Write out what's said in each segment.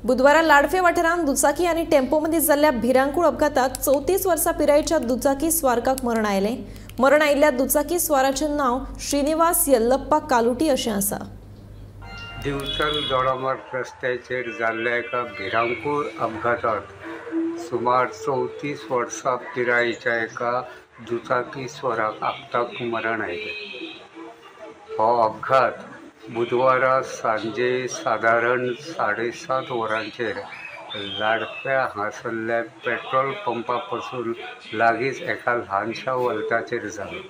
बुधवारा लाडफे वाठारांत दुचाकी आनी टेम्पो मदीं जाल्ल्या भिरांकूळ अपघातात 34 वर्सां पिरायेच्या दुचाकी स्वारकाक मरण आयलें. मरण आयिल्ल्या दुचाकी स्वाराचें नांव श्रीनिवास यल्लप्पा कालुटी अशें आसा. दिवचल दोडामार्ग रस्त्याचेर जाल्ल्या एका भिरांकूळ अपघातात सुमार 34 वर्सां पिरायेच्या एका दुचाकी स्वराक आपताक मरण आयलें. हो अपघात बुधवारा सांजे सादारण 7:30 वरांचेर लाडफ्या हांगासरल्या पेट्रोल पंपा पासून लागींच एका ल्हानशा वल्ताचेर जालो.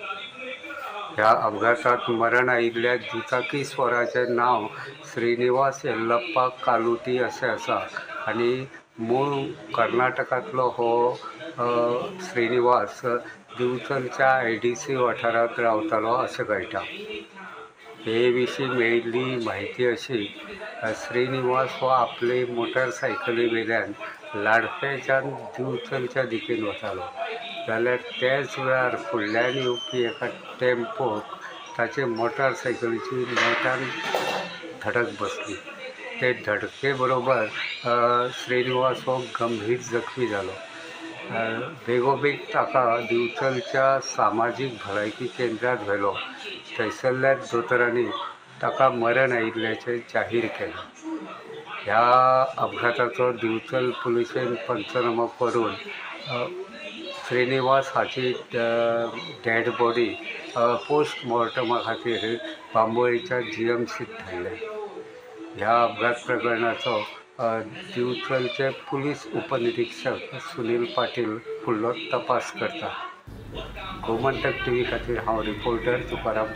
ह्या अपघातात मरण आयिल्ल्या दुचाकी स्वराचें नांव श्रीनिवास यल्लप्पा कालुटी अशें आसा आनी मूळ कर्नाटकांतलो हो श्रीनिवास दिवचलच्या IDC वाठारांत रावतालो अशें कळटा. हे विशीं मेळिल्ली म्हायती अशी, श्रीनिवास हो आपले मोटरसायकली वयल्यान लाडफेच्यान दिवचलच्या दिकेन वतालो, जाल्यार त्याच वेळार फुडल्यान येवपी एका टेम्पोक ताचे मोटरसायकलीची नेटान धडक बसली. ते धडके बरोबर श्रीनिवास हो गंभीर जखमी जालो. बेगोबेग ताका दिवचलच्या सामाजीक भलायकी केंद्रांत व्हेलो. थंयसरल्या दोतोरांनी ताका मरण आयिल्ल्याचें जाहीर केलें. ह्या अपघाताचो दिवचल पुलिशेन पंचनामो करून श्रीनिवास हाची डेड बॉडी पोस्टमॉर्टमा खातीर बांबोळीच्या GMCत धाडल्या. ह्या अपघात प्रकरणाचो दिवचलचे पुलीस उपनिरीक्षक सुनील पाटील फुडलो तपास करता. गोमंतक टीव्ही खातीर हांव रिपोर्टर तुकाराम.